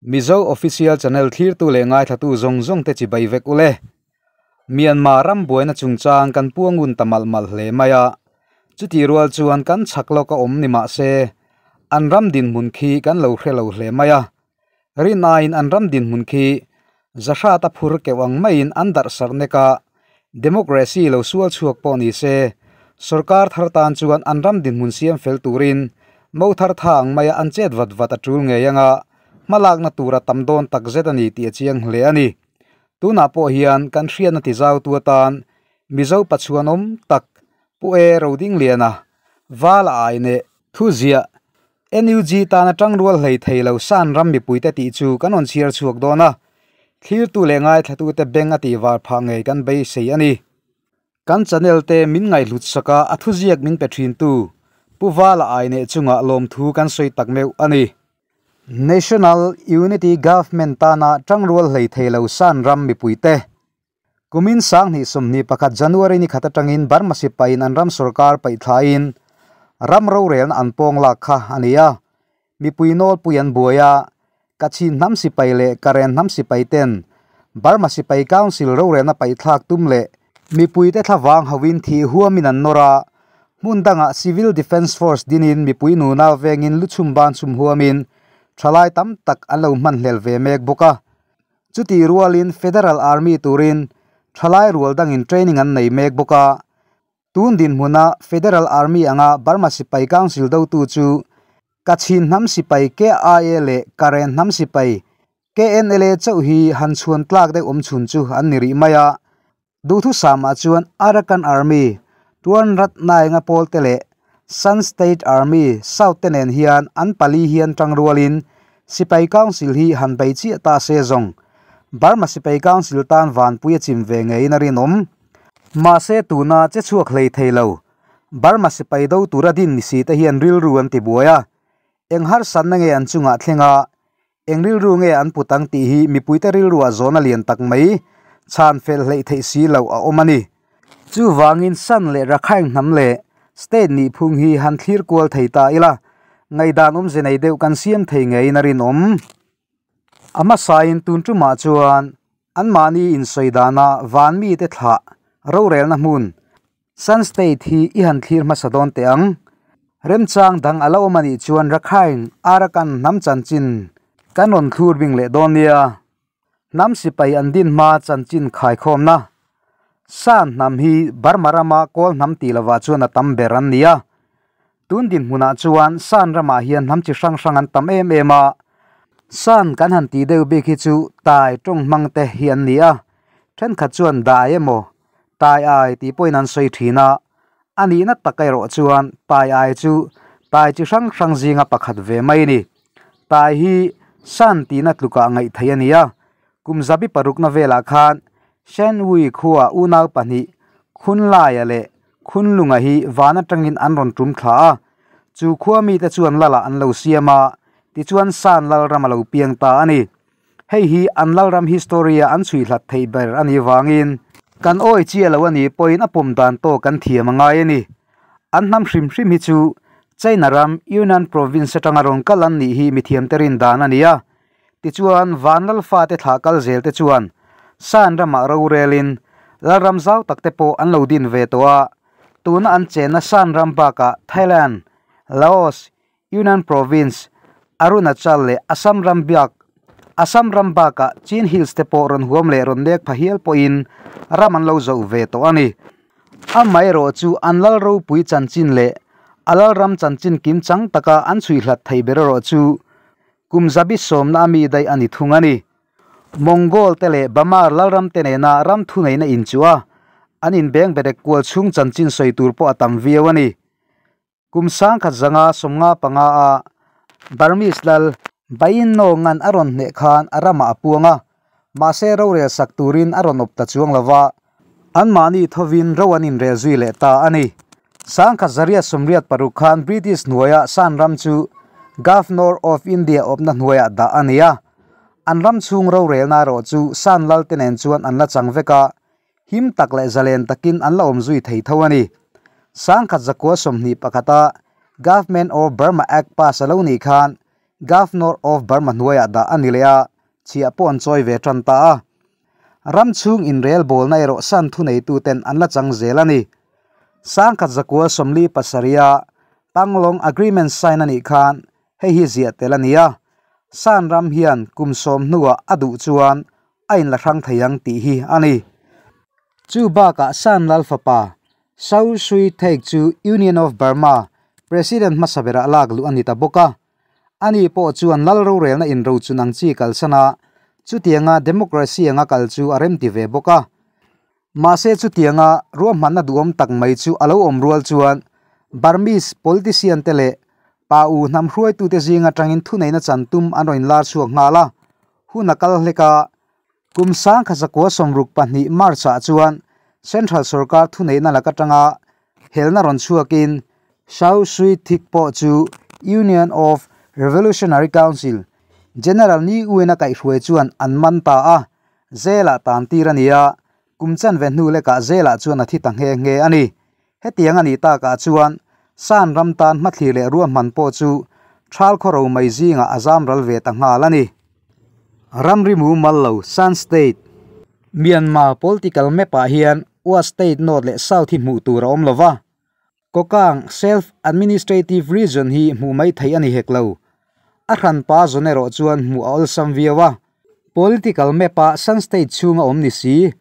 Mizo Official Channel thlirtu leh ngaithlatu zawng zawng te chibai vek ule. Myanmar ram buaina chungchang kan puangun ta malh malh hle mai a, chuti rual chuan kan chhak lawk a awm ni mah se an ram dinhmun khi kan lo hre lo hle mai a. Rinaiin an ram dinhmun khi zahrata phur keuh ang maiin an darh sarh nek a, democracy lo sual chhuak pawh ni se sorkar thar tan chuan an ram dinhmun siam fel turin mo thar tha ang maia an chet vat vat a tul ngei anga hmalakna tura tam dawn tak zet a ni tih a chiang hle a ni. Tunah pawh hian kan hriatna ti zautu atan Mizo pachuanawm tak Pu E Rodingliana Vala ai neh Thuziah, NUG tana tangrual hlei thei lo San ram mipuite tih chu kan rawn chhiar chhuak dawn a, thlirtu leh ngaithlatute beng a tihvar phah ngei kan beisei a ni. Kan channel te min ngaihhlut sak a, a thuziak min pe thintu Pu Vala Aineh chungah lawmthu kan sawi tak meuh a ni. National Unity Government tana tangrual hlei thei lo San ram mipuite. Kumin 2021 January ni khat atangin Burma sipain an ram sorkar paih thlaiin ram rorelna an pawng lak kha a ni a. Mipui nawlpui an buai a, Kachin hnam sipai leh Karen hnam sipai ten Burma sipai council rorelna paih thlak tum leh mipuite thlavang hoin thih huamin an nawr a, hmun dangah Civil Defence Force dinin mipui nunau vengin lu chhum ban chhum huamin thalai tam tak an lo hmanhlel ve mek bawk a. Chuti rualin Federal Army turin thalai rual dangin training an nei mek bawk a. Tun dinhmuna Federal Army anga Burma sipai Council dotu chu Kachin hnam sipai KIA leh Karen hnam sipai KNLA chauh hi han chhuan tlak deuh awm chhun chu an ni rih mai a. Duhthusam-ah chuan Arakan Army, Tuan Rat Nainga pawl te leh Shan State Army, South te nen hian an pali hian tangrualin Sipai Council hi han bei chiah ta se zawng. Burma Sipai Council tan vanpui a chim ve ngeiin a rinawm. Mahse tuna che chhuak hlei thei lo Burma Sipai do tura din ni si te hian rilru an ti buai a, eng harsatna nge an chungah thleng a, Eng rilru nge an put ang tih hi mipuite rilruah zawhna lian tak mai chhan fel hleih theih si loh a awm a ni. Chuvangin San leh Rakhine hnam leh state nihphung hi han thlir kual thei ta ila, ngaihdan awmze nei deuh kan siam thei ngeiin a rinawm. A hmasain tun tumah chuan anmahni insawi dana van mite thlah rorelna hmun Shan State hi i han thlir hmasa dawn teh ang. Remchang dang a la awm a nih chuan Rakhine, Arakan hnam chanchin kan rawn thlur bing leh dawn nia. Hnam sipai an din hma chanchin khaikhawmna. Shan hnam hi Burma rama kawl hnam tih lovah chuan a tam ber an ni a. Tun dinhmunah chuan Shan ramah hian hnam chi hrang hrang an tam em em a. Shan kan han tih deuh bik hi chu Tai tawng hmang te hi an ni a. Thenkhat chuan dai emaw Tai ai tih pawhin an sawi thin a, a nihna tak erawh chuan tai ai chu tai chi hrang hrang zinga pakhat ve mai a ni. Tai hi Shan tihna tlukah ngaih theih a ni a, kum zabi parukna velah khan Shenwui khua unau pahnih Khunlaia leh Khunlunga hi van atangin an rawn tum thla a, chu khua mite chuan lalah an lo siam a, tichuan Shan lalram a lo piang ta a ni. Hei hi an lalram history-a an chhui hlat theih ber a nih vangin kan awi chiah lo a nih pawhin a pawm dan tawk kan thiam a ngai a ni. An hnam hrim hrim hi chu China ram Yunnan province atanga rawn kal an nih hi mithiamte rin dan a ni a. Tichuan, Vanlal fate thlah kal zel te chuan Shan ramah rorelin lalram zau tak te pawh an lo din ve tawh a. Tuna an chenna Shan ram bakah Thailand, Laos, Yunnan Province, Arunachal leh Assam ram biak Assam ram bakah Chin Hills te pawh rawn huam leh rawn nek pha hial pawhin ram an lo zoh ve tawh a ni. Amaherawh chu an lal ropui chanchin leh a lalram chanchin kim chang taka an chhui hlat thei ber erawh chu kum zabi sawmna ami daih a ni thung a ni. Mongol te leh Bamar lalram te nena ram thuneihna inchuh a, an inbeng berek kual chhung chanchin sawi tur pawh a tam viau a ni. Kum 1955 a Burmese lal Bayin Nawngan a rawn hneh khan a ramah a puang a, mahse rorel sak turin a rawn awp ta chuang lo va, anmahni thovin ro an inrel zui leh ta a ni. 1886 khan British hnuaia Shan ram chu Governor of India awpna hnuaiah dah a ni a, an ram chhung rorelna erawh chu Shan lal te nen chuan an la chang vek a, Him tak leh zalen takin an la awm zui thei tho a ni. 1921 a Government of Burma Act pass a lo nih khan Governor of Burma hnuaiah dah a ni leh a, chhiah pawh an chawi ve tan ta a. Ram chhung inrel bawlna erawh Shan thuneituten an la chang zel a ni. Sangkhat zakua 47 a Panglong Agreement sign a nih khan hei hi ziah tel a ni a, Shan ram hian kum 10 hnuah a duh chuan a inla hrang thei ang tih hi a ni. Chu bakah Shan lal fapa Saw Sui Thaik chu Union of Burma President hmasa berah lak luh a ni ta bawk a. Ani pawh chuan lal rorelna inrochun ang chi kalsan a, chutianga democracy anga kal chu a remti ve bawk a. Mahse chutianga ruahmanna duhawm tak mai chu a lo awm rual chuan Burmese politician te leh pa u hnam hruaitute zing atangin thuneihna chan tum an rawn inlar chhuak nghal a, hun a kal hlek a. Kum 1962 March-ah chuan Central sorkar thuneihna lak atanga helna rawn chhuakin Saw Sui Thik pawh chu Union of Revolutionary Council General Ni Win-a kaihhruai chuan an man ta a, jail-ah tan tir a ni a, kum chanve hnu lekah jail-ah chuan a thi ta nghe nghe a ni. Hetiang a nih takah chuan Shan ram tan hmathlir leh ruahman pawh chu thal khaw ro mai zingah a zam ral ve ta nghal a ni. Ramri mumal lo Shan State. Myanmar political map-ah hian Wa State North leh South hi hmuh tur a awm lo va, Kokang Self-Administrative Region hi hmuh mai theih a ni hek lo. A hranpa zawn erawh chuan hmuh a awlsam viau a. Political map-ah Shan State chhunga awm ni si,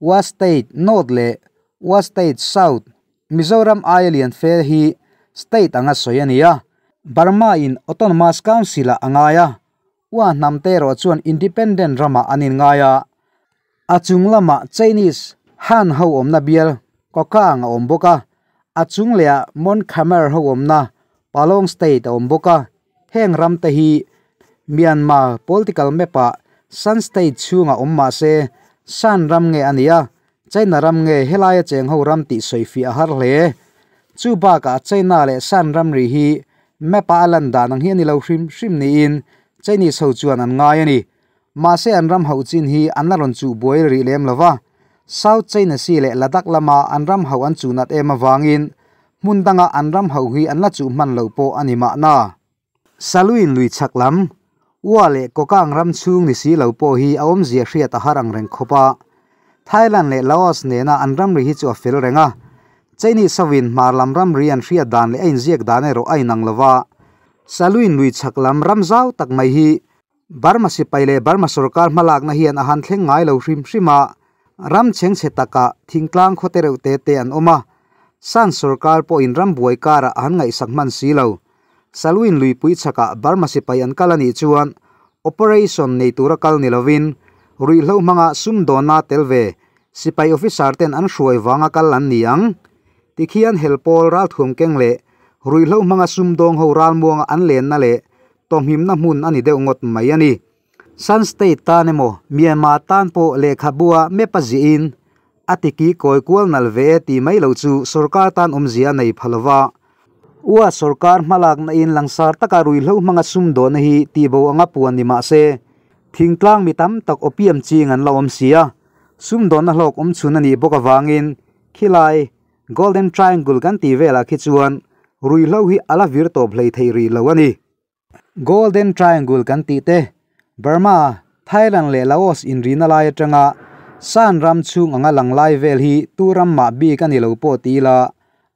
Wa State North leh Wa State South, Mizoram aia lian fe hi state anga sawi a ni a, Burma-in Autonomous Council-ah a ngai a, Wa hnam te erawh chuan independent ramah an inngai a. A chung lamah Chinese Han ho awmna bial Kokang a awm bawk a, a chung lehah Mon Khmer ho awmna Palong State a awm bawk a. Heng ram te hi Myanmar political map-ah Shan State chhungah awm mah se Shan ram nge a ni a, China ram nge helaia cheng ho ram tih sawifiah a har hle. Chu bakah China leh Shan ramri hi map-a a lan dan ang hi a ni lo hrim hrim niin Chinese ho chuan an ngai a ni. Mahse an ram hauh chin hi an la rawn chuh buai rih lem lo va, South China Sea leh Ladakh lama an ram hauh an chuh nat em avangin hmun danga an ram hauh hi an la chuh hman lo pawh a ni mahna. Saluin lui chhak lam, Ua leh Kokang ram chhung ni si lo pawh hi a awmzia hriat a har ang reng khawp a. Thailand leh Laos nena an ramri hi chu a fel reng a. Chinese hovin hmar lam ramri an hriat dan leh a inziak dan erawh a inang lo va. Saluin lui chhak lam ram zau tak mai hi Burma sipai leh Burma sorkar hmalakna hian a han thleng ngai lo hrim hrim a. Ram chhengchhe takah thingtlang khaw te reuh te te an awm a. Shan sorkar pawhin ram buai karah a han ngaihsak hman si lo. Saluin luipui chhakah Burma sipai an kal a nih chuan operation nei tura kal ni lovin ruihhlo hmanga sumdawnna tel ve sipai officer ten an hruai vanga kal an ni ang. Tikhian helpawl ralthuam keng leh ruihhlo hmanga sumdawng ho ralmuanga an lenna leh tawmhimna hmun a ni deuh ngawt mai a ni. Shan State tan emaw Myanmar tan pawh lehkhabua map a zihin a tiki kawi kual nal ve e tih mai lo chu sorkar tan awmzia a nei pha lova. Ua sorkar hmalakna in langsar taka ruihhlo hmanga sumdawnna hi tihbo anga puan ni mah se, thingtlang mi tam tak opium ching an la awm si a, sumdawnna hlawk awm chhun a nih bawk avangin khilai Golden Triangle kan tih velah khi chuan ruihhlo hi a la vir tawp hlei thei rih lo a ni. Golden Triangle kan tih te, Burma, Thailand leh Laos inrina lai atanga Shan ram chhung anga lang lai vel hi tu ram mah bik a ni lo pawh ti ila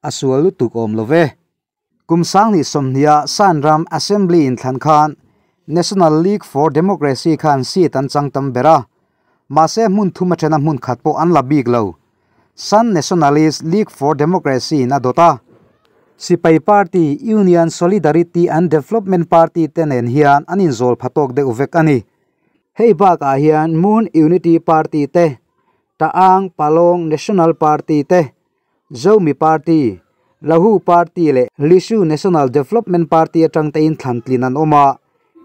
a sual lutuk awm lo ve. Kum 2020a Shan ram Assembly inthlan khan National League for Democracy khan seat an chang tam ber a, mahse hmun thum aṭhena hmun khat pawh an la bik lo. Shan Nationalist League for Democracy in a dawt a, Sipai Party, Union Solidarity and Development Party te nen hian an inzawl pha tawk deuh vek a ni. Hei bakah hian Moon Unity Party te, Ta'ang Palong National Party te, Zomi Party, Lahu Party leh Lisu National Development Party atang tein thlan tlin an awm a,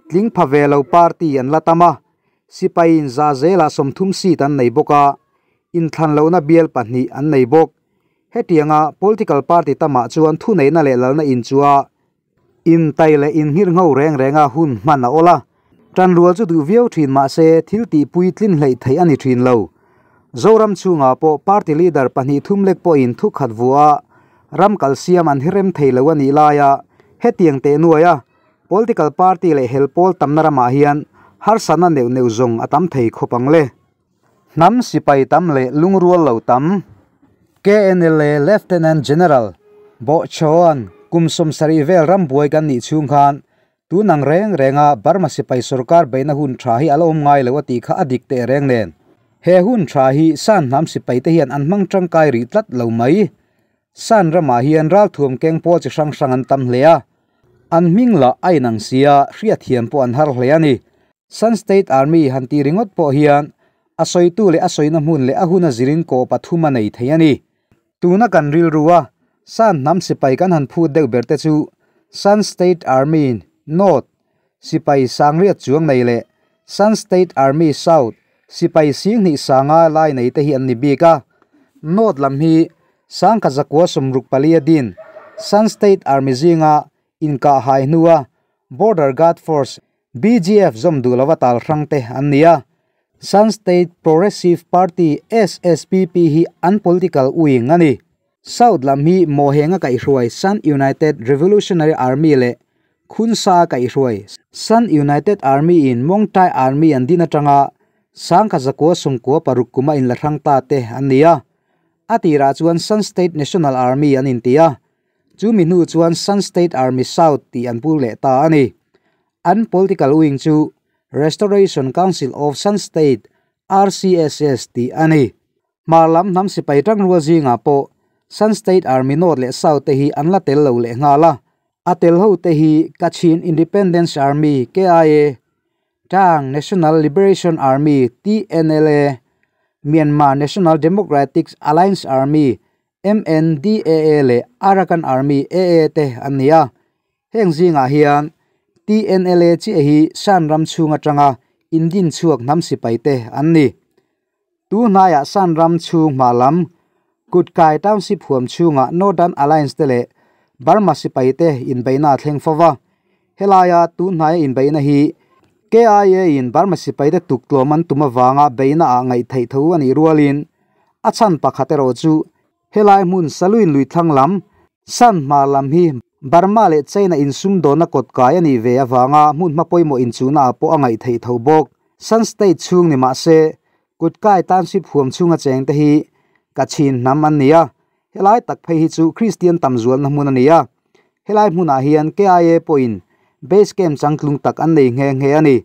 tling pha ve lo party an la tam a, sipaiin za zelah 30 seat an nei bawk a, inthlan lohna bial pahnih an nei bawk. Hetianga political party tamah chuan thuneihna leh lalna inchua intai leh inghirngho reng renga hun hman a awl a. Tanrual chu duh viau thin mah se thil tihpui tlin hleih theih a ni thin lo. Zoram chhungah pawh party leader pahnih thum lek pawhin thu khat vuah a, ram kalsiam an hirem thei lo a nih laia hetiang teh nuaia. Political party leh hel pawl tamna ramah hian harsatna neuh neuh zawng a tam thei khawp ang le. Hnam sipai tam leh lungrual lo tam. KNLA Lieutenant General Bo Choan kum 70 vel ram buai kan nih chhung khan tun ang reng renga Burma sipai sorkar beihna hun tha hi a la awm ngai lo a tih kha a dik teh reng nen. He hun tha hi San hnam sipai te hian an hmang tangkai rih tlat lo mai. San ramah hian ralthuam keng pawl chi hrang hrang an tam hle a. An hming lah a inang sia hriatthiam pawh an har hle a ni. Shan State Army han tih ringawt pawh hian a sawitu leh a sawina hmun leh a hun a zirin kaw pathum a nei thei a ni. Tuna kan rilru a, Shan hnam sipai kan han phut deuh ber te chu Shan State Army North sipai sangriat chuang nei leh Shan State Army South sipai singhnih sanga lai nei te hi an ni bik a. North lam hi sangkhat zakua 64 a din Shan State Army zinga inkah hai hnua Border Guard Force BGF zawm duh lova tal hrang te an ni a. Shan State Progressive Party SSPP hi an political wing a ni. South lam hi Mawhenga kaihhruai Shan United Revolutionary Army leh Khunsa kaihhruai Shan United Army in Mongtai Army an din atanga sangkhat zakua 96 kuma in la hrang ta te an ni a. A tirah chuan Shan State National Army an inti a. Chu mi hnu chuan Shan State Army South tih an pu leh ta a ni. An political wing chu Restoration Council of Shan State RCSS tih a ni. Hmar lam hnam sipai tangrual zingah pawh Shan State Army North leh South te hi an la tel lo leh nghal a. A tel ho te hi Kachin Independence Army KIA, Ta'ang National Liberation Army TNLA, Myanmar National Democratic Alliance Army MNDAA leh Arakan Army AA te an ni a. Heng zingah hian TNLA chiah hi Shan ram chhung atanga indin chhuak hnam sipai te an ni. Tu hnaiah Shan ram chhung hma lam Kutkai Township huam chhunga Northern Alliance te leh Burma sipai te inbeihna a thleng fova. Helaia tu hnaia inbeihna hi KIA in Burma sipai te tuktlawm an tum avanga beihna ah ngaih theih tho a nih rualin a chhan pakhat erawh chu helai hmun Saluin lui thlang lam Shan hmar lam hi Burma leh China insum dawna kawt kai a nih ve avanga hmun hma pawimawh inchuhna ah pawh a ngaih theih tho bawk. Shan State chhung ni mah se Kutkai Township huam chhunga cheng te hi Kachin hnam an ni a. Helai tak phei hi chu Christian tam zualna hmun a ni a. Helai hmunah hian KIA pawhin base camp changtlung tak an nei nghe nghe a ni.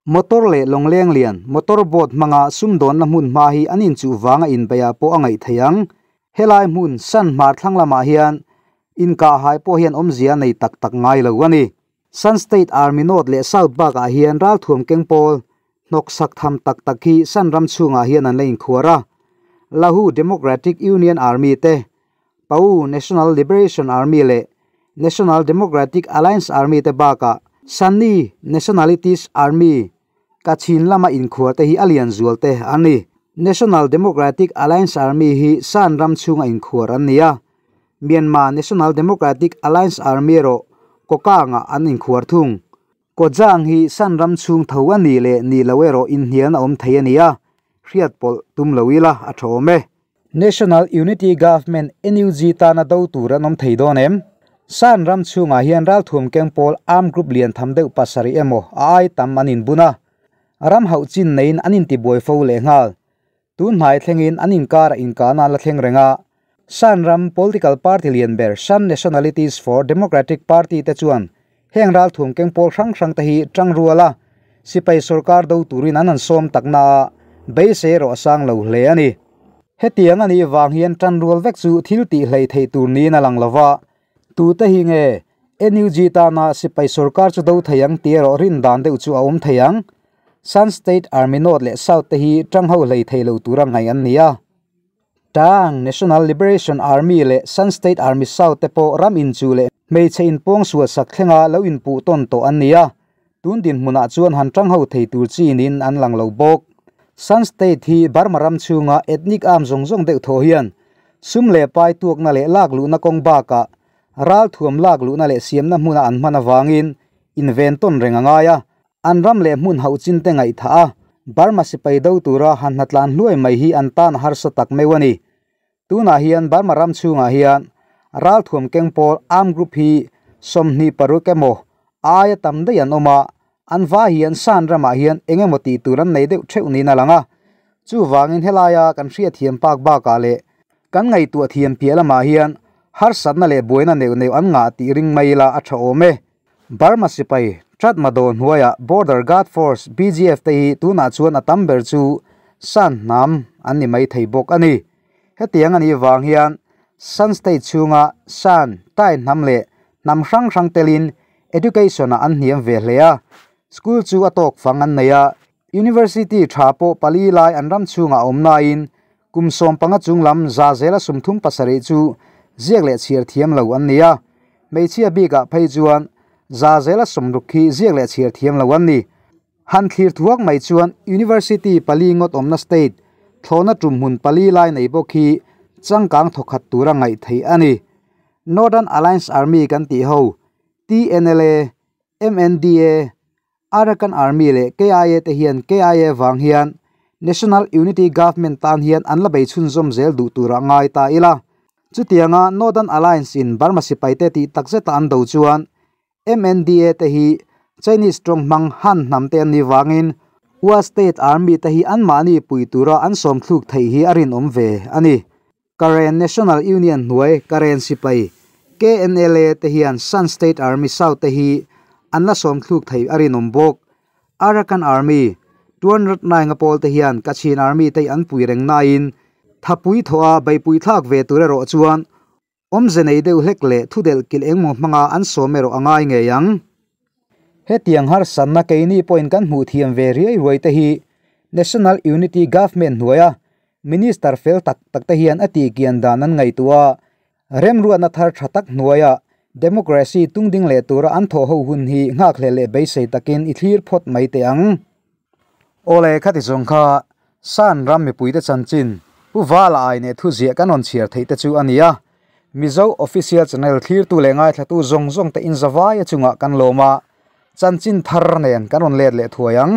Motor leh lawngleng lian motor boat hmanga sumdawnna hmun hma hi an inchuh vanga inbeihah pawh a ngaih theih ang. Helai hmun Shan hmar thlang lamah hian inkah hai pawh hian awmzia a nei tak tak ngai lo a ni. Shan State Army North leh South bakah hian ralthuam keng pawl hnawk sak tham tak tak hi Shan ram chhungah hian an la inkhuar a. Lahu Democratic Union Army te, Pau National Liberation Army leh National Democratic Alliance Army te bakah Shanni Nationalities Army Kachin lama inkhuar te hi a lian zual te an ni. National Democratic Alliance Army hi Shan ram chhunga inkhuar an ni a. Myanmar National Democratic Alliance Army erawh Kokanga an inkhuar thung. Kawjang hi Shan ram chhung tho a nih leh nih lo erawh inhnialna awm thei a ni a. Hriat pawlh tum lo ila a tha awm e. National Unity Government NUG tana do tur an awm thei dawn em? Shan ram chhungah hian ralthuam keng pawl armed group lian tham deuh pasarih emaw a ai tam an inbun a. Ram hauh chin neiin an intibuai fo leh nghal. Tun hnai thlengin an inkar a inkahna la thleng reng a. Shan ram political party lian ber Shan Nationalities for Democratic Party te chuan heng ralthuam keng pawl hrang hrang te hi tang rual a. Sipai sorkar do turin an han sawm takna a beisei erawh a sang lo hle a ni. Hetiang a nih vang hian tan rual vek chu thil tih hlei theih tur niin a lang lova. Tu te hi nge NUG tana sipai sorkar chu do thei ang tih erawh rin dan deuh chu a awm thei ang. Shan State Army North leh South te hi tang ho hlei thei lo tura ngaih an ni a. Ta'ang National Liberation Army leh Shan State Army South te pawh ram inchuh leh hmeichhe inpawng sual sak thlenga lo inpuh tawn tawh an ni a. Tun dinhmunah chuan han tang ho thei tur chinin an lang lo bawk. Shan State hi Burma ram chhunga ethnic arm zawng zawng deuh thaw hian sum leh pai tuakna leh lak luhna kawng bakah ralthuam lak luhna leh siamna hmuna an hman avangin inven tawn reng a ngai a. An ram leh hmun hauh chin te ngaih thah a, Burma sipai do tura han hnatlan hluai mai hi an tan a harsa tak meuh a ni. Tunah hian Burma ram chhungah hian ralthuam keng pawl armed group hi 26 emaw Aia tam daih an awm a, an vai hian Shan ramah hian eng emaw tih tur an nei deuh theuh niin a lang a. Chuvangin helaia kan hriatthiam pak bakah leh kan ngaihtuah thiam piah lamah hian harsatna leh buaina neuh neuh an ngah tih ring mai ila a tha awm e. Burma sipai Tatmadaw hnuaiah Border Guard Force, BGF, te hi tunah chuan a tam ber chu Shan hnam an ni mai thei bawk a ni. Hetiang a nih vang hian Shan State chhunga Shan, Tai hnam leh hnam hrang hrang telin Education-ah an hniam ve hle a. School chu a tawk fang an nei a, University tha pawh pali lai an ram chhungah a awm nain kum 15 chung lam za zela 37 chu ziak leh chhiar thiam lo an ni a. Hmeichhia bikah phei chuan 60% hi ziak leh chhiar thiam lo an ni. Han thlir thuak mai chuan University pali ngawt awmna state thlawhna tum hmun pali lai nei bawk hi changkang thawkhat tura ngaih theih a ni. Northern Alliance Army kan tih ho TNLA, MNDA, Arakan Army leh KIA te hian KIA vang hian National Unity Government tan hian an la bei chhunzawm zel duh tura ngai ta ila. Chutianga Northern Alliance in Burma sipai te tih takzeta an do chuan MNDA te hi Chinese tawng hmang Han hnam te an nih vangin Wa State Army te hi anmahni pui tura an sawm thluk theih hi a rinawm ve a ni. Karen National Union hnuai Karen sipai KNLA te hian Shan State Army South te hi an la sawm thluk thei a rinawm bawk. Arakan Army 209 a pawl te hian Kachin Army te an pui reng nain thapui thaw a beipui thlak ve tur erawh chuan awmze nei deuh hlek leh thudelh kilh engmaw hmanga an sawm erawh a ngai ngei ang. Hetiang harsatna keini pawhin kan hmuh thiam ve riai ruai te hi National Unity Government hnuaia Minister fel tak tak te hian a tihkian dan an ngaihtuah a, remruatna thar tha tak hnuaia democracy tungding leh tura an thawh ho hun hi nghakhlel leh beisei takin i thlir phawt mai teh ang. Awle khati zawng kha Shan ram mipuite chanchin Pu Vala ai neh thuziah kan rawn chhiar theih te chu a ni a, Mizo Official Channel thlirtu leh ngaithlatu zawng zawng te inzavaia chungah kan lawm a, chanchin thar nen kan rawn let leh thuai ang.